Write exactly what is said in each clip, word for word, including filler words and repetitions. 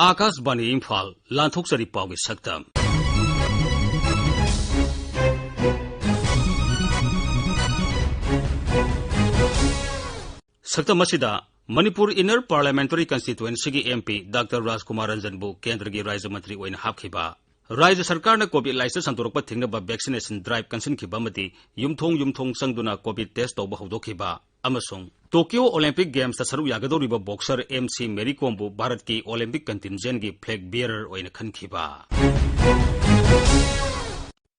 ꯑꯥꯀꯥꯁꯕꯥꯅꯤ ꯏꯝꯐꯥꯜ, ꯂꯥꯟꯊꯣꯛꯆꯔꯤ ꯄꯥꯎꯒꯤ ꯁꯛꯇꯝ꯫ ꯁꯛꯇꯝ ꯑꯁꯤꯗ Manipur Inner Parliamentary Constituencyꯒꯤ MP Doctor ꯔꯥꯖꯀꯨꯃꯥꯔ ꯔꯟꯖꯟꯕꯨ ꯀꯦꯟꯗ꯭ꯔꯒꯤ ꯔꯥꯖ꯭ꯌ ꯃꯟꯇ꯭ꯔꯤ ꯑꯣꯏꯅ ꯍꯥꯞꯈꯤꯕ, ꯔꯥꯖ꯭ꯌ ꯁꯔꯀꯥꯔꯅ COVID ꯂꯥꯏꯆꯠ ꯁꯟꯗꯣꯔꯛꯄ ꯊꯤꯡꯅꯕ vaccination drive ꯀꯟꯁꯤꯟꯈꯤꯕ ꯑꯃꯗꯤ ꯌꯨꯝꯊꯣꯡ ꯌꯨꯝꯊꯣꯡ ꯆꯪꯗꯨꯅ COVID test ꯇꯧꯕ ꯍꯧꯗꯣꯛꯈꯤꯕ, ꯑꯃꯁꯨꯡ Tokyo Olympic Gamesꯇ ꯁꯔꯨꯛ ꯌꯥꯒꯗꯧꯔꯤꯕ boxer M C Mary Comꯕꯨ ꯚꯥꯔꯠꯀꯤ Olympic contingentꯀꯤ flag bearer ꯑꯣꯏꯅ ꯈꯟꯈꯤꯕ꯫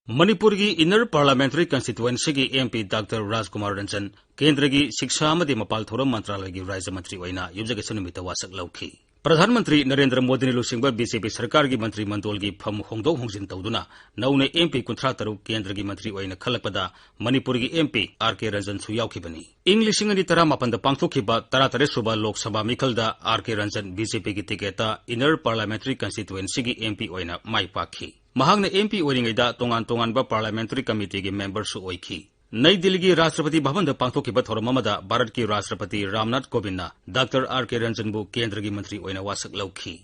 ꯃꯅꯤꯄꯨꯔꯒꯤ Inner Parliamentary Constituencyꯒꯤ MP Doctor ꯔꯥꯖꯀꯨꯃꯥꯔ ꯔꯟꯖꯟ ꯀꯦꯟꯗ꯭ꯔꯒꯤ ꯁꯤꯛꯁꯥ ꯑꯃꯗꯤ ꯃꯄꯥꯜ ꯊꯧꯔꯝ ꯃꯟꯇ꯭ꯔꯥꯂꯌꯒꯤ ꯔꯥꯖ꯭ꯌ ꯃꯟꯇ꯭ꯔꯤ ꯑꯣꯏꯅ ꯌꯨꯝꯖꯀꯩꯁ ꯅꯨꯃꯤꯠꯇ ꯋꯥꯁꯛ ꯂꯧꯈꯤ꯫ ꯄ꯭ꯔꯙꯥꯟ ꯃꯟꯇ꯭ꯔꯤ ꯅꯔꯦꯟꯗ꯭ꯔ ꯃꯣꯗꯤꯅ ꯂꯨꯆꯤꯡꯕ BJP ꯁꯔꯀꯥꯔꯒꯤ ꯃꯟꯇ꯭ꯔꯤ ꯃꯟꯗꯣꯜꯒꯤ ꯐꯝ ꯍꯣꯡꯗꯣꯛ ꯍꯣꯡꯖꯤꯟ ꯇꯧꯗꯨꯅ ꯅꯧꯅ MP ꯀꯨꯟꯊ꯭ꯔꯥ ꯇꯔꯨꯛ ꯀꯦꯟꯗ꯭ꯔꯒꯤ ꯃꯟꯇ꯭ꯔꯤ ꯑꯣꯏꯅ ꯈꯜꯂꯛꯄꯗ ꯃꯅꯤꯄꯨꯔꯒꯤ MP R K ꯔꯟꯖꯟꯁꯨ ꯌꯥꯎꯈꯤꯕꯅꯤ꯫ ꯏꯪ ꯂꯤꯁꯤꯡ ꯑꯅꯤ ꯇꯔꯥꯃꯥꯄꯟꯗ ꯄꯥꯡꯊꯣꯛꯈꯤꯕ ꯇꯔꯥꯇꯔꯦꯠ ꯁꯨꯕ Lok Sabha ꯃꯤꯈꯜꯗ R K Ranjan BJPꯒꯤ ticketꯇ Inner Parliamentary Constituencyꯒꯤ MP ꯑꯣꯏꯅ ꯃꯥꯏ ꯄꯥꯛꯈꯤ꯫ ꯃꯍꯥꯛꯅ MP ꯑꯣꯏꯔꯤꯉꯩꯗ ꯇꯣꯉꯥꯟ ꯇꯣꯉꯥꯟꯕ Parliamentary Committeeꯒꯤ memberꯁꯨ ꯑꯣꯏꯈꯤ꯫ ꯅꯩ ꯗꯤꯜꯂꯤꯒꯤ ꯔꯥꯁꯇ꯭ꯔꯄꯇꯤ ꯚꯕꯟꯗ ꯄꯥꯡꯊꯣꯛꯈꯤꯕ ꯊꯧꯔꯝ ꯑꯃꯗ ꯚꯥꯔꯠꯀꯤ ꯔꯥꯁꯇ꯭ꯔꯄꯇꯤ ꯔꯥꯝꯅꯥꯊ ꯀꯣꯕꯤꯟꯗꯅ Doctor R K ꯔꯟꯖꯟꯕꯨ ꯀꯦꯟꯗ꯭ꯔꯒꯤ ꯃꯟꯇ꯭ꯔꯤ ꯑꯣꯏꯅ ꯋꯥꯁꯛ ꯂꯧꯈꯤ꯫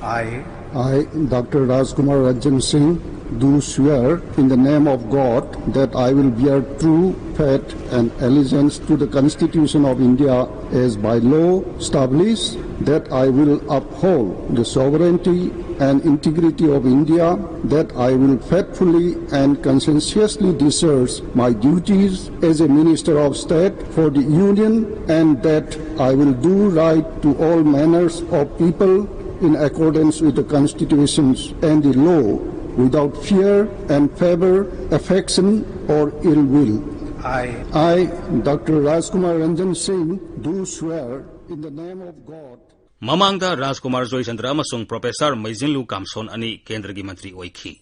I, I, Doctor Rajkumar Ranjan Singh, do swear in the name of God that I will bear true faith and allegiance to the Constitution of India as by law established, that I will uphold the sovereignty and integrity of India, that I will faithfully and conscientiously discharge my duties as a Minister of State for the Union, and that I will do right to all manners of people in accordance with the constitutions and the law, without fear and favor, affection or ill will. I, I, Doctor Rajkumar Ranjan Singh, do swear in the name of God. ꯃꯃꯥꯡꯗ ꯔꯥꯖꯀꯨꯃꯥꯔ ꯖꯣꯏꯆꯟꯗ꯭ꯔ ꯑꯃꯁꯨꯡ Professor ꯃꯩꯖꯤꯟꯂꯨ ꯀꯥꯝꯁꯣꯟ ꯑꯅꯤ ꯀꯦꯟꯗ꯭ꯔꯒꯤ ꯃꯟꯇ꯭ꯔꯤ ꯑꯣꯏꯈꯤ꯫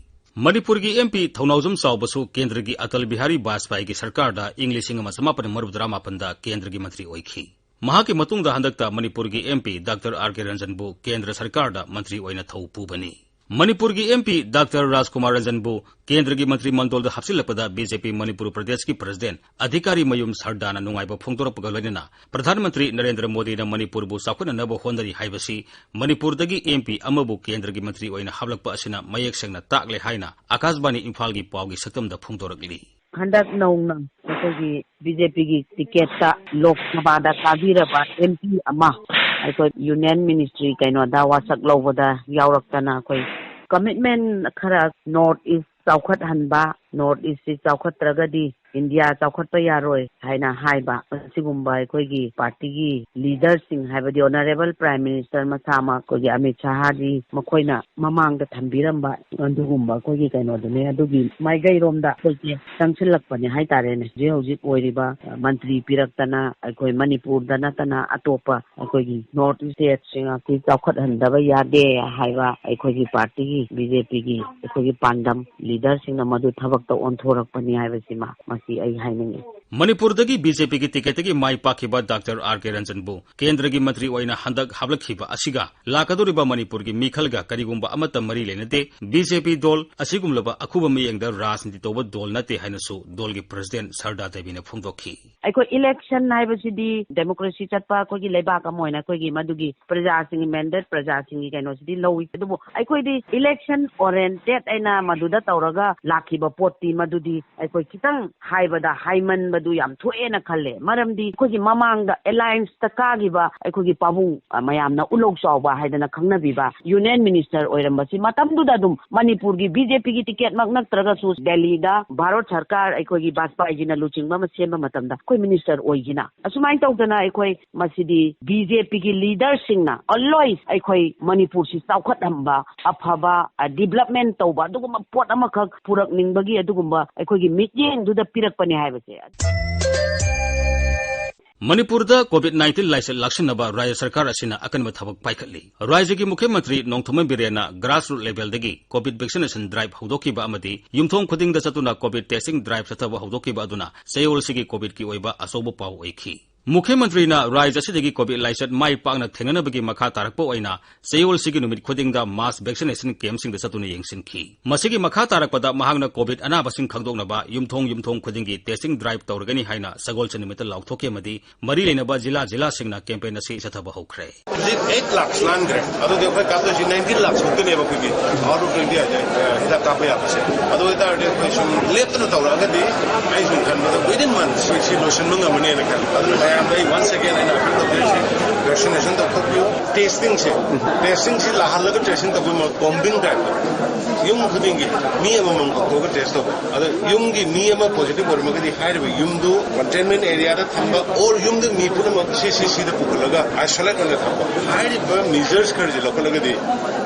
ꯃꯅꯤꯄꯨꯔꯒꯤ MP ꯊꯧꯅꯥꯎꯖꯝ ꯆꯥꯎꯕꯁꯨ ꯀꯦꯟꯗ꯭ꯔꯒꯤ ꯑꯇꯜ ꯕꯤꯍꯥꯔꯤ ꯕꯥꯖꯄꯥꯏꯒꯤ ꯁꯔꯀꯥꯔꯗ ꯏꯪ ꯂꯤꯁꯤꯡ ꯑꯃ ꯆꯃꯥꯄꯟ ꯃꯔꯤꯐꯨ ꯇꯔꯥꯃꯥꯄꯟꯗ ꯀꯦꯟꯗ꯭ꯔꯒꯤ ꯃꯟꯇ꯭ꯔꯤ ꯑꯣꯏꯈꯤ꯫ ꯃꯍꯥꯛꯀꯤ ꯃꯇꯨꯡꯗ ꯍꯟꯗꯛꯇ ꯃꯅꯤꯄꯨꯔꯒꯤ MP Doctor R K ꯔꯟꯖꯟꯕꯨ ꯀꯦꯟꯗ꯭ꯔ ꯁꯔꯀꯥꯔꯗ ꯃꯟꯇ꯭ꯔꯤ ꯑꯣꯏꯅ ꯊꯧ ꯄꯨꯕꯅꯤ꯫ ꯃꯅꯤꯄꯨꯔꯒꯤ MP Doctor ꯔꯥꯖꯀꯨꯃꯥꯔ ꯔꯟꯖꯟꯕꯨ ꯀꯦꯟꯗ꯭ꯔꯒꯤ ꯃꯟꯇ꯭ꯔꯤ ꯃꯟꯗꯣꯜꯗ ꯍꯥꯞꯆꯤꯜꯂꯛꯄꯗ BJP ꯃꯅꯤꯄꯨꯔ ꯄ꯭ꯔꯗꯦꯁꯀꯤ President ꯑꯙꯤꯀꯥꯔꯤ ꯃꯌꯨꯝ ꯁꯔꯗꯥꯅ ꯅꯨꯡꯉꯥꯏꯕ ꯐꯣꯡꯗꯣꯔꯛꯄꯒ ꯂꯣꯏꯅꯅ ꯄ꯭ꯔꯙꯥꯟ ꯃꯟꯇ꯭ꯔꯤ ꯅꯔꯦꯟꯗ꯭ꯔ ꯃꯣꯗꯤꯅ ꯃꯅꯤꯄꯨꯔꯕꯨ ꯆꯥꯎꯈꯠꯅꯅꯕ ꯍꯣꯠꯅꯔꯤ ꯍꯥꯏꯕꯁꯤ ꯃꯅꯤꯄꯨꯔꯗꯒꯤ MP ꯑꯃꯕꯨ ꯀꯦꯟꯗ꯭ꯔꯒꯤ ꯃꯟꯇ꯭ꯔꯤ ꯑꯣꯏꯅ ꯍꯥꯞꯂꯛꯄ ꯑꯁꯤꯅ ꯃꯌꯦꯛ ꯁꯦꯡꯅ ꯇꯥꯛꯂꯦ ꯍꯥꯏꯅ ꯑꯀꯥꯁꯕꯥꯅꯤ ꯏꯝꯐꯥꯜꯒꯤ ꯄꯥꯎꯒꯤ ꯁꯛꯇꯝꯗ ꯐꯣꯡꯗꯣꯔꯛꯂꯤ꯫ ꯍꯟꯗꯛ ꯅꯧꯅ ꯑꯩꯈꯣꯏꯒꯤ BJPꯒꯤ ticketꯇ ꯂꯣꯛ ꯁꯚꯥꯗ ꯀꯥꯕꯤꯔꯕ MP ꯑꯃ ꯑꯩꯈꯣꯏ Union Ministry ꯀꯩꯅꯣꯗ ꯋꯥꯁꯛ ꯂꯧꯕꯗ ꯌꯥꯎꯔꯛꯇꯅ ꯑꯩꯈꯣꯏ commitment ꯈꯔ North East ꯆꯥꯎꯈꯠꯍꯟꯕ, North Eastꯁꯤ ꯆꯥꯎꯈꯠꯇ꯭ꯔꯒꯗꯤ India ꯆꯥꯎꯈꯠꯄ ꯌꯥꯔꯣꯏ ꯍꯥꯏꯅ ꯍꯥꯏꯕ, ꯑꯁꯤꯒꯨꯝꯕ ꯑꯩꯈꯣꯏꯒꯤ partyꯒꯤ leaderꯁꯤꯡ ꯍꯥꯏꯕꯗꯤ Honourable Prime Minister ꯃꯁꯥꯃꯛ ꯑꯩꯈꯣꯏꯒꯤ ꯑꯃꯤꯠ ꯁꯍꯥꯖꯤ ꯃꯈꯣꯏꯅ ꯃꯃꯥꯡꯗ ꯊꯝꯕꯤꯔꯝꯕ ꯑꯗꯨꯒꯨꯝꯕ ꯑꯩꯈꯣꯏꯒꯤ ꯀꯩꯅꯣꯗꯨꯅꯦ, ꯑꯗꯨꯒꯤ ꯃꯥꯏꯀꯩꯔꯣꯝꯗ ꯑꯩꯈꯣꯏꯁꯦ ꯆꯪꯁꯤꯜꯂꯛꯄꯅꯦ ꯍꯥꯏꯇꯥꯔꯦꯅꯦ꯫ ꯍꯧꯖꯤꯛ ꯍꯧꯖꯤꯛ ꯑꯣꯏꯔꯤꯕ, ꯑ, ꯃꯟꯇ꯭ꯔꯤ ꯄꯤꯔꯛꯇꯅ ꯑꯩꯈꯣꯏ ꯃꯅꯤꯄꯨꯔꯗ ꯅꯠꯇꯅ ꯑꯇꯣꯞꯄ ꯑꯩꯈꯣꯏꯒꯤ North East stateꯁꯤꯡ ꯑꯁꯤ ꯆꯥꯎꯈꯠꯍꯟꯗꯕ ꯌꯥꯗꯦ ꯍꯥꯏꯕ ꯑꯩꯈꯣꯏꯒꯤ partyꯒꯤ BJPꯒꯤ ꯑꯩꯈꯣꯏꯒꯤ ꯄꯥꯟꯗꯝ leaderꯁꯤꯡꯅ ꯃꯗꯨ ꯊꯕꯛꯇ ꯑꯣꯟꯊꯣꯔꯛꯄꯅꯤ ꯍꯥꯏꯕꯁꯤꯃ ꯃꯁꯤ ꯑꯩ ꯍꯥꯏꯅꯤꯡꯉꯤ꯫ ꯃꯅꯤꯄꯨꯔꯗꯒꯤ BJPꯒꯤ ticketꯇꯒꯤ ꯃꯥꯏ ꯄꯥꯛꯈꯤꯕ Doctor R K ꯔꯟꯖꯟꯕꯨ ꯀꯦꯟꯗ꯭ꯔꯒꯤ ꯃꯟꯇ꯭ꯔꯤ ꯑꯣꯏꯅ ꯍꯟꯗꯛ ꯍꯥꯞꯂꯛꯈꯤꯕ ꯑꯁꯤꯒ ꯂꯥꯛꯀꯗꯧꯔꯤꯕ ꯃꯅꯤꯄꯨꯔꯒꯤ ꯃꯤꯈꯜꯒ ꯀꯔꯤꯒꯨꯝꯕ ꯑꯃꯠꯇ ꯃꯔꯤ ꯂꯩꯅꯗꯦ꯫ BJP ꯗꯣꯜ ꯑꯁꯤꯒꯨꯝꯂꯕ ꯑꯈꯨꯕ ꯃꯤꯠꯌꯦꯡꯗ ꯔꯥꯖꯅꯤꯇꯤ ꯇꯧꯕ ꯗꯣꯜ ꯅꯠꯇꯦ ꯍꯥꯏꯅꯁꯨ ꯗꯣꯜꯒꯤ President ꯁꯔꯗꯥ ꯗꯦꯕꯤꯅ ꯐꯣꯡꯗꯣꯛꯈꯤ꯫ ꯑꯩꯈꯣꯏ election ꯍꯥꯏꯕꯁꯤꯗꯤ democracy ꯆꯠꯄ ꯑꯩꯈꯣꯏꯒꯤ ꯂꯩꯕꯥꯛ ꯑꯃ ꯑꯣꯏꯅ ꯑꯩꯈꯣꯏꯒꯤ ꯃꯗꯨꯒꯤ ꯄ꯭ꯔꯖꯥꯁꯤꯡꯒꯤ mandate, ꯄ꯭ꯔꯖꯥꯁꯤꯡꯒꯤ ꯀꯩꯅꯣꯁꯤꯗꯤ ꯂꯧꯏ꯫ ꯑꯗꯨꯕꯨ ꯑꯩꯈꯣꯏꯗꯤ election oriented ꯍꯥꯏꯅ ꯃꯗꯨꯗ ꯇꯧꯔꯒ ꯂꯥꯛꯈꯤꯕ ꯄꯣꯠꯇꯤ ꯃꯗꯨꯗꯤ ꯑꯩꯈꯣꯏ ꯈꯤꯇꯪ ꯍꯥꯏꯕꯗ ꯍꯥꯏꯃꯟꯕꯗꯨ ꯌꯥꯝ ꯊꯣꯛꯑꯦꯅ ꯈꯜꯂꯦ꯫ ꯃꯔꯝꯗꯤ ꯑꯩꯈꯣꯏꯒꯤ ꯃꯃꯥꯡꯗ allianceꯇ ꯀꯥꯈꯤꯕ ꯑꯩꯈꯣꯏꯒꯤ ꯄꯥꯕꯨꯡ, ꯑ, ꯃꯌꯥꯝꯅ ꯎꯂꯧ ꯆꯥꯎꯕ ꯍꯥꯏꯗꯅ ꯈꯪꯅꯕꯤꯕ Union Minister ꯑꯣꯏꯔꯝꯕꯁꯤ ꯃꯇꯝꯗꯨꯗ ꯑꯗꯨꯝ ꯃꯅꯤꯄꯨꯔꯒꯤ BJPꯒꯤ ticketꯃꯛ ꯅꯠꯇ꯭ꯔꯒꯁꯨ ꯗꯦꯜꯂꯤꯗ ꯚꯥꯔꯠ ꯁꯔꯀꯥꯔ ꯑꯩꯈꯣꯏꯒꯤ ꯕꯥꯖꯄꯥꯏꯒꯤꯅ ꯂꯨꯆꯤꯡꯕ ꯑꯃ ꯁꯦꯝꯕ ꯃꯇꯝꯗ ꯑꯩꯈꯣꯏ minister ꯑꯣꯏꯒꯤꯅ꯫ ꯑꯁꯨꯃꯥꯏꯅ ꯇꯧꯗꯅ ꯑꯩꯈꯣꯏ ꯃꯁꯤꯗꯤ BJPꯒꯤ leaderꯁꯤꯡꯅ always ꯑꯩꯈꯣꯏ ꯃꯅꯤꯄꯨꯔꯁꯤ ꯆꯥꯎꯈꯠꯍꯟꯕ, ꯑꯐꯕ, ꯑ, development ꯇꯧꯕ ꯑꯗꯨꯒꯨꯝꯕ ꯄꯣꯠ ꯑꯃꯈꯛ ꯄꯨꯔꯛꯅꯤꯡꯕꯒꯤ ꯑꯗꯨꯒꯨꯝꯕ ꯑꯩꯈꯣꯏꯒꯤ ꯃꯤꯠꯌꯦꯡꯗꯨꯗ ꯄꯤꯔꯛꯄꯅꯤ ꯍꯥꯏꯕꯁꯦ꯫ ꯃꯅꯤꯄꯨꯔꯗ COVID nineteen ꯂꯥꯏꯆꯠ ꯂꯥꯛꯁꯤꯟꯅꯕ ꯔꯥꯖ꯭ꯌ ꯁꯔꯀꯥꯔ ꯑꯁꯤꯅ ꯑꯀꯟꯕ ꯊꯕꯛ ꯄꯥꯏꯈꯠꯂꯤ꯫ ꯔꯥꯖ꯭ꯌꯒꯤ ꯃꯨꯈ꯭ꯌ ꯃꯟꯇ꯭ꯔꯤ Nongthombam ꯕꯤꯔꯦꯟꯅ grassroots levelꯗꯒꯤ COVID vaccination drive ꯍꯧꯗꯣꯛꯈꯤꯕ ꯑꯃꯗꯤ ꯌꯨꯝꯊꯣꯡ ꯈꯨꯗꯤꯡꯗ ꯆꯠꯇꯨꯅ COVID testing drive ꯆꯠꯊꯕ ꯍꯧꯗꯣꯛꯈꯤꯕ ꯑꯗꯨꯅ ꯆꯌꯣꯜꯁꯤꯒꯤ COVIDꯀꯤ ꯑꯣꯏꯕ ꯑꯆꯧꯕ ꯄꯥꯎ ꯑꯣꯏꯈꯤ꯫ ꯃꯨꯈ꯭ꯌ ꯃꯟꯇ꯭ꯔꯤꯅ ꯔꯥꯖ꯭ꯌ ꯑꯁꯤꯗꯒꯤ ꯀꯣꯚꯤꯗ ꯂꯥꯏꯆꯠ ꯃꯥꯏ ꯄꯥꯛꯅ ꯊꯦꯡꯅꯅꯕꯒꯤ ꯃꯈꯥ ꯇꯥꯔꯛꯄ ꯑꯣꯏꯅ ꯆꯌꯣꯜꯁꯤꯒꯤ ꯅꯨꯃꯤꯠ ꯈꯨꯗꯤꯡꯗ ꯃꯥꯁ ꯚꯦꯛꯁꯤꯅꯦꯁꯟ ꯀꯦꯝꯞꯁꯤꯡꯗ ꯆꯠꯇꯨꯅ ꯌꯦꯡꯁꯤꯟꯈꯤ꯫ ꯃꯁꯤꯒꯤ ꯃꯈꯥ ꯇꯥꯔꯛꯄꯗ ꯃꯍꯥꯛꯅ ꯀꯣꯚꯤꯗ ꯑꯅꯥꯕꯁꯤꯡ ꯈꯪꯗꯣꯛꯅꯕ ꯌꯨꯝꯊꯣꯡ ꯌꯨꯝꯊꯣꯡ ꯈꯨꯗꯤꯡꯒꯤ ꯇꯦꯁꯇꯤꯡ ꯗ꯭ꯔꯥꯏꯚ ꯇꯧꯔꯒꯅꯤ ꯍꯥꯏꯅ ꯁꯒꯣꯜꯁꯦꯟ ꯅꯨꯃꯤꯠꯇ ꯂꯥꯎꯊꯣꯛꯈꯤ ꯑꯃꯗꯤ ꯃꯔꯤ ꯂꯩꯅꯕ ꯖꯤꯂꯥ ꯖꯤꯂꯥꯁꯤꯡꯅ ꯀꯦꯝꯄꯦꯟ ꯑꯁꯤ ꯆꯠꯊꯕ ꯍꯧꯈ꯭ꯔꯦ꯫ ꯍꯧꯖꯤꯛ ꯑꯩꯠ ꯂꯥꯛꯁ ꯂꯥꯟꯈ꯭ꯔꯦ꯫ ꯑꯗꯨꯗꯤ ꯑꯩꯈꯣꯏ ꯀꯥꯞꯇꯣꯏꯁꯤ ꯅꯥꯏꯟꯇꯤꯟ ꯂꯥꯛꯁ ꯃꯨꯛꯇꯅꯦꯕ ꯑꯩꯈꯣꯏꯒꯤ ꯑꯥꯎꯠ ꯑꯣꯐ ꯇ꯭ꯋꯦꯟꯇꯤ ꯍꯥꯏꯁꯦ, ꯑ, ꯍꯤꯗꯥꯛ ꯀꯥꯞꯄ ꯌꯥꯕꯁꯦ꯫ ꯑꯗꯨ ꯑꯣꯏꯇꯥꯔꯗꯤ ꯑꯩꯈꯣꯏ ꯁꯨꯝ ꯂꯦꯞꯇꯅ ꯇꯧꯔꯛꯑꯒꯗꯤ ꯑꯩ ꯁꯨꯝ ꯈꯟꯕꯗ within month ꯁꯤ, ꯁꯤ ꯂꯣꯏꯁꯤꯟꯕ ꯉꯝꯃꯅꯦꯅ ꯈꯜꯂꯤ꯫ ꯑꯗꯨꯅ ꯃꯌꯥꯝꯗ ꯑꯩ once again ꯑꯩꯅ ꯑꯄꯤꯜ ꯇꯧꯖꯔꯤꯁꯦ, ꯚꯦꯛꯁꯤꯅꯦꯁꯟ ꯇꯧꯊꯣꯛꯄꯤꯌꯨ꯫ ꯇꯦꯁꯇꯤꯡꯁꯦ, ꯇꯦꯁꯇꯤꯡꯁꯤ ꯂꯥꯛꯍꯜꯂꯒ ꯇꯦꯁꯇꯤꯡ ꯇꯧꯕꯤꯌꯨ, ꯀꯣꯝꯕꯤꯡ ꯇꯥꯏꯞꯇ ꯌꯨꯝ ꯈꯨꯗꯤꯡꯒꯤ ꯃꯤ ꯑꯃꯃꯝ ꯀꯧꯊꯣꯛꯑꯒ ꯇꯦꯁ ꯇꯧꯕ꯫ ꯑꯗ ꯌꯨꯝꯒꯤ ꯃꯤ ꯑꯃ ꯄꯣꯖꯤꯇꯤꯚ ꯑꯣꯏꯔꯝꯃꯒꯗꯤ ꯍꯥꯏꯔꯤꯕ ꯌꯨꯝꯗꯨ ꯀꯟꯇꯦꯟꯃꯦꯟ ꯑꯦꯔꯤꯌꯥꯗ ꯊꯝꯕ ꯑꯣꯔ ꯌꯨꯝꯗ ꯃꯤ ꯄꯨꯝꯅꯃꯛ ꯁꯤ ꯁꯤ ꯁꯤꯗ ꯄꯨꯈꯠꯂꯒ ꯑꯥꯏꯁꯣꯂꯦꯠ ꯑꯣꯏꯅ ꯊꯝꯕ꯫ ꯍꯥꯏꯔꯤꯕ ꯃꯤꯖꯔꯁ ꯈꯔꯁꯤ ꯂꯧꯈꯠꯂꯒꯗꯤ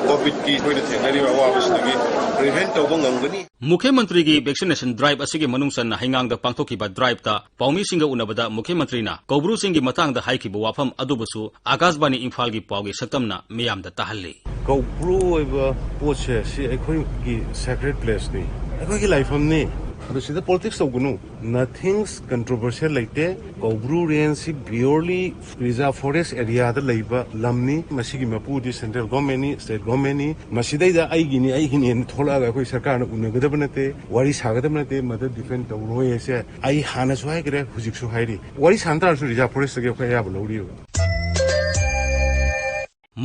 ꯀꯣꯚꯤꯗꯀꯤ ꯑꯩꯈꯣꯏꯅ ꯊꯦꯡꯅꯔꯤꯕ ꯑꯋꯥꯕꯁꯤꯗꯒꯤ ꯄ꯭ꯔꯤꯚꯦꯟ ꯇꯧꯕ ꯉꯝꯒꯅꯤ꯫ ꯃꯨꯈ꯭ꯌ ꯃꯟꯇ꯭ꯔꯤꯒꯤ ꯚꯦꯛꯁꯤꯅꯦꯁꯟ ꯗ꯭ꯔꯥꯏꯚ ꯑꯁꯤꯒꯤ ꯃꯅꯨꯡ ꯆꯟꯅ ꯍꯩꯉꯥꯡꯗ ꯄꯥꯡꯊꯣꯛꯈꯤꯕ ꯗ꯭ꯔꯥꯏꯚꯇ ꯄꯥꯎꯃꯤꯁꯤꯡꯒ ꯎꯅꯕꯗ ꯃꯨꯈ꯭ꯌ ꯃꯟꯇ꯭ꯔꯤꯅ ꯀꯧꯕ꯭ꯔꯨꯁꯤꯡꯒꯤ ꯃꯇꯥꯡꯗ ꯍꯥꯏꯈꯤꯕ ꯋꯥꯐꯝ ꯑꯗꯨꯕꯨꯁꯨ ꯑꯥꯀꯥꯁꯕꯥꯅꯤ ꯏꯝꯐꯥꯜꯒꯤ ꯄꯥꯎꯒꯤ ꯁꯛꯇꯝꯅ ꯃꯤꯌꯥꯝꯗ ꯇꯥꯍꯜꯂꯤ꯫ ꯀꯧꯕ꯭ꯔꯨ ꯑꯣꯏꯕ ꯄꯣꯠꯁꯦ ꯁꯤ ꯑꯩꯈꯣꯏꯒꯤ ꯁꯦꯀ꯭ꯔꯦꯠ ꯄ꯭ꯂꯦꯁꯅꯤ, ꯑꯩꯈꯣꯏꯒꯤ ꯂꯥꯏꯐꯝꯅꯤ꯫ ꯑꯗꯨ ꯁꯤꯗ ꯄꯣꯂꯤꯇꯤꯛꯁ ꯇꯧꯒꯅꯨ꯫ Nothing's controversial ꯂꯩꯇꯦ꯫ ꯀꯧꯕ꯭ꯔꯨ ꯔꯦꯟꯖꯁꯤ purely reserve forest areaꯗ ꯂꯩꯕ ꯂꯝꯅꯤ꯫ ꯃꯁꯤꯒꯤ ꯃꯄꯨꯗꯤ ꯁꯦꯟꯇ꯭ꯔꯦꯜ ꯒꯣꯔꯃꯦꯟꯅꯤ, ꯁ꯭ꯇꯦꯠ ꯒꯣꯔꯃꯦꯟꯅꯤ꯫ ꯃꯁꯤꯗꯩꯗ ꯑꯩꯒꯤꯅꯤ, ꯑꯩꯒꯤꯅꯤꯅ ꯊꯣꯛꯂꯛꯑꯒ ꯑꯩꯈꯣꯏ ꯁꯔꯀꯥꯔꯅ ꯎꯅꯒꯗꯕ ꯅꯠꯇꯦ, ꯋꯥꯔꯤ ꯁꯥꯒꯗꯕ ꯅꯠꯇꯦ꯫ ꯃꯗꯨ ꯗꯤꯐꯦꯟ ꯇꯧꯔꯣꯏ ꯍꯥꯏꯁꯦ ꯑꯩ ꯍꯥꯟꯅꯁꯨ ꯍꯥꯏꯈ꯭ꯔꯦ, ꯍꯧꯖꯤꯛꯁꯨ ꯍꯥꯏꯔꯤ꯫ ꯋꯥꯔꯤ ꯁꯥꯟꯅ ꯇꯥꯔꯁꯨ ꯔꯤꯖꯥꯔꯚ ꯐꯣꯔꯦꯁꯇꯒꯤ ꯑꯩꯈꯣꯏ ꯑꯌꯥꯕ ꯂꯧꯔꯤꯕ꯫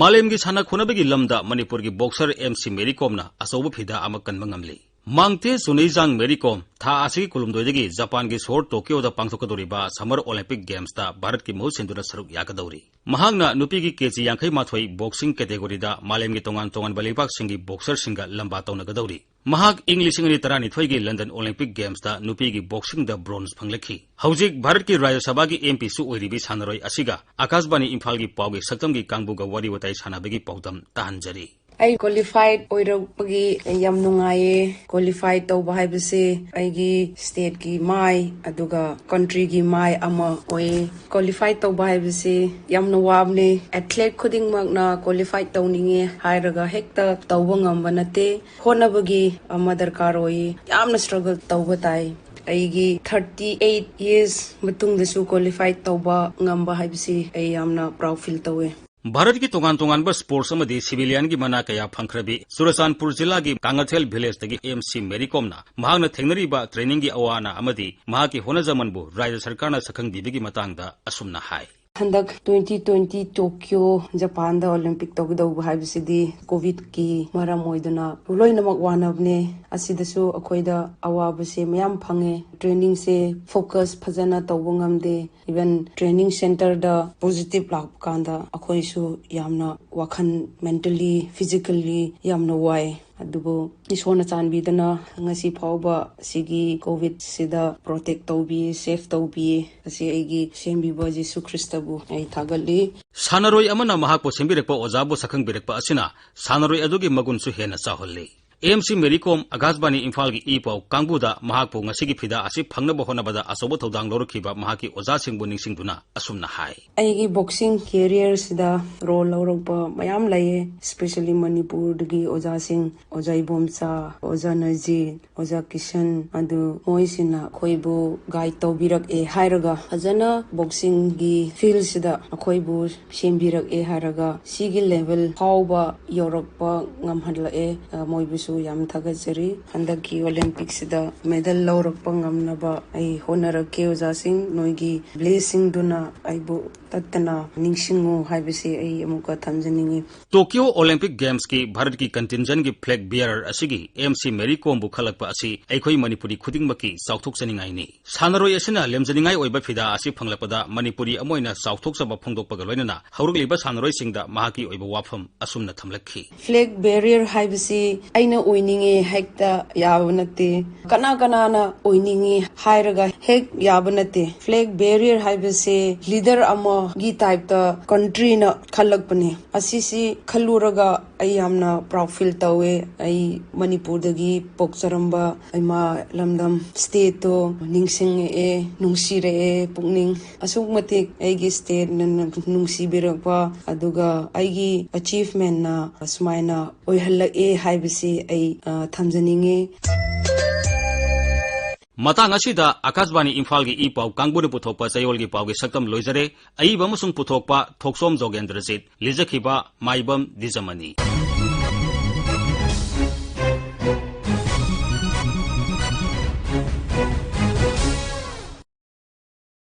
ꯃꯥꯂꯦꯝꯒꯤ ꯁꯥꯟꯅ ꯈꯣꯠꯅꯕꯒꯤ ꯂꯝꯗ ꯃꯅꯤꯄꯨꯔꯒꯤ ꯕꯣꯛꯁꯔ ꯑꯦꯝ ꯁꯤ ꯃꯦꯔꯤ ꯀꯣꯝꯅ ꯑꯆꯧꯕ ꯐꯤꯗꯥ ꯑꯃ ꯀꯟꯕ ꯉꯝꯂꯤ꯫ ꯃꯥꯡꯇꯦ ꯆꯨꯅꯩꯖꯥꯡ ꯃꯦꯔꯤ ꯀꯣꯝ ꯊꯥ ꯑꯁꯤꯒꯤ ꯀꯨꯟꯍꯨꯝꯗꯣꯏꯗꯒꯤ ꯖꯄꯥꯟꯒꯤ ꯁꯣꯍꯣꯔ ꯇꯣꯀꯤꯌꯣꯗ ꯄꯥꯡꯊꯣꯛꯀꯗꯧꯔꯤꯕ ꯁꯝꯃꯔ ꯑꯣꯂꯤꯝꯄꯤꯛ ꯒꯦꯝꯁꯇ ꯚꯥꯔꯠꯀꯤ ꯃꯍꯨꯠ ꯁꯤꯟꯗꯨꯅ ꯁꯔꯨꯛ ꯌꯥꯒꯗꯧꯔꯤ꯫ ꯃꯍꯥꯛꯅ ꯅꯨꯄꯤꯒꯤ ꯀꯦ ꯖꯤ ꯌꯥꯡꯈꯩ ꯃꯥꯊꯣꯏ ꯕꯣꯛꯁꯤꯡ ꯀꯦꯇꯦꯒꯣꯔꯤꯗ ꯃꯥꯂꯦꯝꯒꯤ ꯇꯣꯉꯥꯟ ꯇꯣꯉꯥꯟꯕ ꯂꯩꯕꯥꯛꯁꯤꯡꯒꯤ ꯕꯣꯛꯁꯔꯁꯤꯡꯒ ꯂꯝꯕꯥ ꯇꯧꯅꯒꯗꯧꯔꯤ꯫ ꯃꯍꯥꯛ ꯏꯪ ꯂꯤꯁꯤꯡ ꯑꯅꯤ ꯇꯔꯥꯅꯤꯊꯣꯏꯒꯤ ꯂꯟꯗꯟ ꯑꯣꯂꯤꯝꯄꯤꯛ ꯒꯦꯝꯁꯇ ꯅꯨꯄꯤꯒꯤ ꯕꯣꯛꯁꯤꯡꯗ ꯕ꯭ꯔꯣꯟꯖ ꯐꯪꯂꯛꯈꯤ꯫ ꯍꯧꯖꯤꯛ ꯚꯥꯔꯠꯀꯤ ꯔꯥꯖ꯭ꯌ ꯁꯚꯥꯒꯤ ꯑꯦꯝ ꯄꯤꯁꯨ ꯑꯣꯏꯔꯤꯕꯤ ꯁꯥꯟꯅꯔꯣꯏ ꯑꯁꯤꯒ ꯑꯥꯀꯥꯁꯕꯥꯅꯤ ꯏꯝꯐꯥꯜꯒꯤ ꯄꯥꯎꯒꯤ ꯁꯛꯇꯝꯒꯤ ꯀꯥꯡꯕꯨꯒ ꯋꯥꯔꯤ ꯋꯥꯇꯥꯏ ꯁꯥꯟꯅꯕꯒꯤ ꯄꯥꯎꯗꯝ ꯇꯥꯍꯟꯖꯔꯤ꯫ ꯑꯩ ꯀ꯭ꯋꯥꯂꯤꯐꯥꯏꯠ ꯑꯣꯏꯔꯛꯄꯒꯤ ꯌꯥꯝ ꯅꯨꯡꯉꯥꯏꯌꯦ꯫ ꯀ꯭ꯋꯥꯂꯤꯐꯥꯏꯠ ꯇꯧꯕ ꯍꯥꯏꯕꯁꯦ ꯑꯩꯒꯤ ꯁ꯭ꯇꯦꯠꯀꯤ ꯃꯥꯏ ꯑꯗꯨꯒ ꯀꯟꯇ꯭ꯔꯤꯒꯤ ꯃꯥꯏ ꯑꯃ ꯑꯣꯏꯌꯦ꯫ ꯀ꯭ꯋꯥꯂꯤꯐꯥꯏꯠ ꯇꯧꯕ ꯍꯥꯏꯕꯁꯦ ꯌꯥꯝꯅ ꯋꯥꯕꯅꯦ꯫ ꯑꯦꯊ꯭ꯂꯦꯠ ꯈꯨꯗꯤꯡꯃꯛꯅ ꯀ꯭ꯋꯥꯂꯤꯐꯥꯏꯠ ꯇꯧꯅꯤꯡꯉꯦ ꯍꯥꯏꯔꯒ ꯍꯦꯛꯇ ꯇꯧꯕ ꯉꯝꯕ ꯅꯠꯇꯦ꯫ ꯍꯣꯠꯅꯕꯒꯤ ꯑꯃ ꯗꯔꯀꯥꯔ ꯑꯣꯏꯌꯦ꯫ ꯌꯥꯝꯅ ꯁ꯭ꯇ꯭ꯔꯒꯜ ꯇꯧꯕ ꯇꯥꯏ꯫ ꯑꯩꯒꯤ thirty eight years ꯃꯇꯨꯡꯗꯁꯨ qualified ꯇꯧꯕ ꯉꯝꯕ ꯍꯥꯏꯕꯁꯤ ꯑꯩ ꯌꯥꯝꯅ proud feel ꯇꯧꯋꯦ꯫ ꯚꯥꯔꯠꯀꯤ ꯇꯣꯉꯥꯟ ꯇꯣꯉꯥꯟꯕ sports ꯑꯃꯗꯤ civilianꯒꯤ ꯃꯅꯥ ꯀꯌꯥ ꯐꯪꯈ꯭ꯔꯕꯤ ꯆꯨꯔꯆꯥꯟꯄꯨꯔ ꯖꯤꯂꯥꯒꯤ ꯀꯥꯡꯉꯊꯦꯜ villageꯇꯒꯤ ꯑꯦꯝ ꯁꯤ ꯃꯦꯔꯤ ꯀꯣꯝꯅ ꯃꯍꯥꯛꯅ ꯊꯦꯡꯅꯔꯤꯕ trainingꯒꯤ ꯑꯋꯥ ꯑꯅꯥ ꯑꯃꯗꯤ ꯃꯍꯥꯛꯀꯤ ꯍꯣꯠꯅꯖꯃꯟꯕꯨ ꯔꯥꯖ꯭ꯌ ꯁꯔꯀꯥꯔꯅ ꯁꯛꯈꯪꯕꯤꯕꯒꯤ ꯃꯇꯥꯡꯗ ꯑꯁꯨꯝꯅ ꯍꯥꯏ꯫ ꯍꯟꯗꯛ twenty twenty Tokyo Japanꯗ Olympic ꯇꯧꯒꯗꯧꯕ ꯍꯥꯏꯕꯁꯤꯗꯤ COVIDꯀꯤ ꯃꯔꯝ ꯑꯣꯏꯗꯨꯅ ꯂꯣꯏꯅꯃꯛ ꯋꯥꯅꯕꯅꯦ꯫ ꯑꯁꯤꯗꯁꯨ ꯑꯩꯈꯣꯏꯗ ꯑꯋꯥꯕꯁꯦ ꯃꯌꯥꯝ ꯐꯪꯉꯦ꯫ Trainingꯁꯦ focus ꯐꯖꯅ ꯇꯧꯕ ꯉꯝꯗꯦ꯫ Even training centreꯗ positive ꯂꯥꯛꯄ ꯀꯥꯟꯗ ꯑꯩꯈꯣꯏꯁꯨ ꯌꯥꯝꯅ ꯋꯥꯈꯜ, mentally, physically ꯌꯥꯝꯅ ꯋꯥꯏ꯫ ꯑꯗꯨꯕꯨ ꯏꯁꯣꯔꯅ ꯆꯥꯟꯕꯤꯗꯨꯅ ꯉꯁꯤ ꯐꯥꯎꯕ ꯁꯤꯒꯤ COVIDꯁꯤꯗ protect ꯇꯧꯕꯤ, safe ꯇꯧꯕꯤ꯫ ꯑꯁꯤ ꯑꯩꯒꯤ ꯁꯦꯝꯕꯤꯕ ꯖꯤꯁꯨ ꯈ꯭ꯔꯤꯁꯇꯕꯨ ꯑꯩ ꯊꯥꯒꯠꯂꯤ꯫ ꯁꯥꯟꯅꯔꯣꯏ ꯑꯃꯅ ꯃꯍꯥꯛꯄꯨ ꯁꯦꯝꯕꯤꯔꯛꯄ ꯑꯣꯖꯥꯕꯨ ꯁꯛꯈꯪꯕꯤꯔꯛꯄ ꯑꯁꯤꯅ ꯁꯥꯟꯅꯔꯣꯏ ꯑꯗꯨꯒꯤ ꯃꯒꯨꯟꯁꯨ ꯍꯦꯟꯅ ꯆꯥꯎꯍꯜꯂꯤ꯫ ꯑꯦꯝ ꯁꯤ ꯃꯦꯔꯤ ꯀꯣꯝ ꯑꯀꯥꯁꯕꯥꯅꯤ ꯏꯝꯐꯥꯜꯒꯤ ꯏ ꯄꯥꯎ ꯀꯥꯡꯕꯨꯗ ꯃꯍꯥꯛꯄꯨ ꯉꯁꯤꯒꯤ ꯐꯤꯗꯥ ꯑꯁꯤ ꯐꯪꯅꯕ ꯍꯣꯠꯅꯕꯗ ꯑꯆꯧꯕ ꯊꯧꯗꯥꯡ ꯂꯧꯔꯛꯈꯤꯕ ꯃꯍꯥꯛꯀꯤ ꯑꯣꯖꯥꯁꯤꯡꯕꯨ ꯅꯤꯡꯁꯤꯡꯗꯨꯅ ꯑꯁꯨꯝꯅ ꯍꯥꯏ꯫ ꯑꯩꯒꯤ boxing careerꯁꯤꯗ role ꯂꯧꯔꯛꯄ ꯃꯌꯥꯝ ꯂꯩꯌꯦ, especially ꯃꯅꯤꯄꯨꯔꯗꯒꯤ ꯑꯣꯖꯥꯁꯤꯡ, ꯑꯣꯖꯥ ꯏꯕꯣꯝꯆꯥ, ꯑꯣꯖꯥ ꯅꯖꯤꯔ, ꯑꯣꯖꯥ ꯀꯤꯁꯟ, ꯑꯗꯨ ꯃꯣꯏꯁꯤꯅ ꯑꯩꯈꯣꯏꯕꯨ guide ꯇꯧꯕꯤꯔꯛꯑꯦ ꯍꯥꯏꯔꯒ ꯐꯖꯅ boxingꯒꯤ fieldꯁꯤꯗ ꯑꯩꯈꯣꯏꯕꯨ ꯁꯦꯝꯕꯤꯔꯛꯑꯦ ꯍꯥꯏꯔꯒ ꯁꯤꯒꯤ level ꯐꯥꯎꯕ ꯌꯧꯔꯛꯄ ꯉꯝꯍꯜꯂꯛꯑꯦ꯫ ꯑ, ꯃꯣꯏꯕꯨꯁꯨ ꯌꯥꯝ ꯊꯥꯒꯠꯆꯔꯤ꯫ ꯍꯟꯗꯛꯀꯤ Olympicꯁꯤꯗ medal ꯂꯧꯔꯛꯄ ꯉꯝꯅꯕ ꯑꯩ ꯍꯣꯠꯅꯔꯛꯀꯦ꯫ ꯑꯣꯖꯥꯁꯤꯡ, ꯅꯣꯏꯒꯤ blessingꯗꯨꯅ ꯑꯩꯕꯨ ꯇꯠꯇꯅ ꯅꯤꯡꯁꯤꯡꯉꯨ ꯍꯥꯏꯕꯁꯤ ꯑꯩ ꯑꯃꯨꯛꯀ ꯊꯝꯖꯅꯤꯡꯉꯤ꯫ Tokyo Olympic Gamesꯀꯤ ꯚꯥꯔꯠꯀꯤ contingentꯀꯤ flag bearer ꯑꯁꯤꯒꯤ ꯑꯦꯝ ꯁꯤ ꯃꯦꯔꯤ ꯀꯣꯝꯕꯨ ꯈꯜꯂꯛꯄ ꯑꯁꯤ ꯑꯩꯈꯣꯏ ꯃꯅꯤꯄꯨꯔꯤ ꯈꯨꯗꯤꯡꯃꯛꯀꯤ ꯆꯥꯎꯊꯣꯛꯆꯅꯤꯡꯉꯥꯏꯅꯤ꯫ ꯁꯥꯟꯅꯔꯣꯏ ꯑꯁꯤꯅ ꯂꯦꯝꯖꯅꯤꯡꯉꯥꯏ ꯑꯣꯏꯕ ꯐꯤꯗꯥ ꯑꯁꯤ ꯐꯪꯂꯛꯄꯗ ꯃꯅꯤꯄꯨꯔꯤ ꯑꯃ ꯑꯣꯏꯅ ꯆꯥꯎꯊꯣꯛꯆꯕ ꯐꯣꯡꯗꯣꯛꯄꯒ ꯂꯣꯏꯅꯅ ꯍꯧꯔꯛꯂꯤꯕ ꯁꯥꯟꯅꯔꯣꯏꯁꯤꯡꯗ ꯃꯍꯥꯛꯀꯤ ꯑꯣꯏꯕ ꯋꯥꯐꯝ ꯑꯁꯨꯝꯅ ꯊꯝꯂꯛꯈꯤ꯫ Flag bearer ꯍꯥꯏꯕꯁꯤ ꯑꯩꯅ ꯑꯣꯏꯅꯤꯡꯉꯦ ꯍꯦꯛꯇ ꯌꯥꯕ ꯅꯠꯇꯦ꯫ ꯀꯅꯥ ꯀꯅꯥꯅ ꯑꯣꯏꯅꯤꯡꯉꯤ ꯍꯥꯏꯔꯒ ꯍꯦꯛ ꯌꯥꯕ ꯅꯠꯇꯦ꯫ Flag bearer ꯍꯥꯏꯕꯁꯦ leader ꯑꯃꯒꯤ typeꯇ countryꯅ ꯈꯜꯂꯛꯄꯅꯦ꯫ ꯑꯁꯤꯁꯤ ꯈꯜꯂꯨꯔꯒ ꯑꯩ ꯌꯥꯝꯅ proud feel ꯇꯧꯋꯦ꯫ ꯑꯩ ꯃꯅꯤꯄꯨꯔꯗꯒꯤ ꯄꯣꯛꯆꯔꯝꯕ ꯏꯃꯥ ꯂꯝꯗꯝ stateꯇꯣ ꯅꯤꯡꯁꯤꯡꯉꯛꯑꯦ, ꯅꯨꯡꯁꯤꯔꯛꯑꯦ ꯄꯨꯛꯅꯤꯡ꯫ ꯑꯁꯨꯛ ꯃꯇꯤꯛ ꯑꯩꯒꯤ stateꯅ ꯅꯨꯡꯁꯤꯕꯤꯔꯛꯄ, ꯑꯗꯨꯒ ꯑꯩꯒꯤ achievementꯅ ꯁꯨꯃꯥꯏꯅ ꯑꯣꯏꯍꯜꯂꯛꯑꯦ ꯍꯥꯏꯕꯁꯤ ꯑꯩ, ꯑ, ꯊꯝꯖꯅꯤꯡꯉꯤ꯫ ꯃꯇꯥꯡ ꯑꯁꯤꯗ ꯑꯀꯥꯁꯕꯥꯅꯤ ꯏꯝꯐꯥꯜꯒꯤ ꯏ ꯄꯥꯎ ꯀꯥꯡꯕꯨꯅ ꯄꯨꯊꯣꯛꯄ ꯆꯌꯣꯜꯒꯤ ꯄꯥꯎꯒꯤ ꯁꯛꯇꯝ ꯂꯣꯏꯖꯔꯦ꯫ ꯑꯏꯕ ꯑꯃꯁꯨꯡ ꯄꯨꯊꯣꯛꯄ ꯊꯣꯛꯆꯣꯝ ꯖꯣꯒꯦꯟꯗ꯭ꯔꯖꯤꯠ, ꯂꯤꯖꯈꯤꯕ ꯃꯥꯏꯕꯝ ꯗꯤꯖꯃꯅꯤ꯫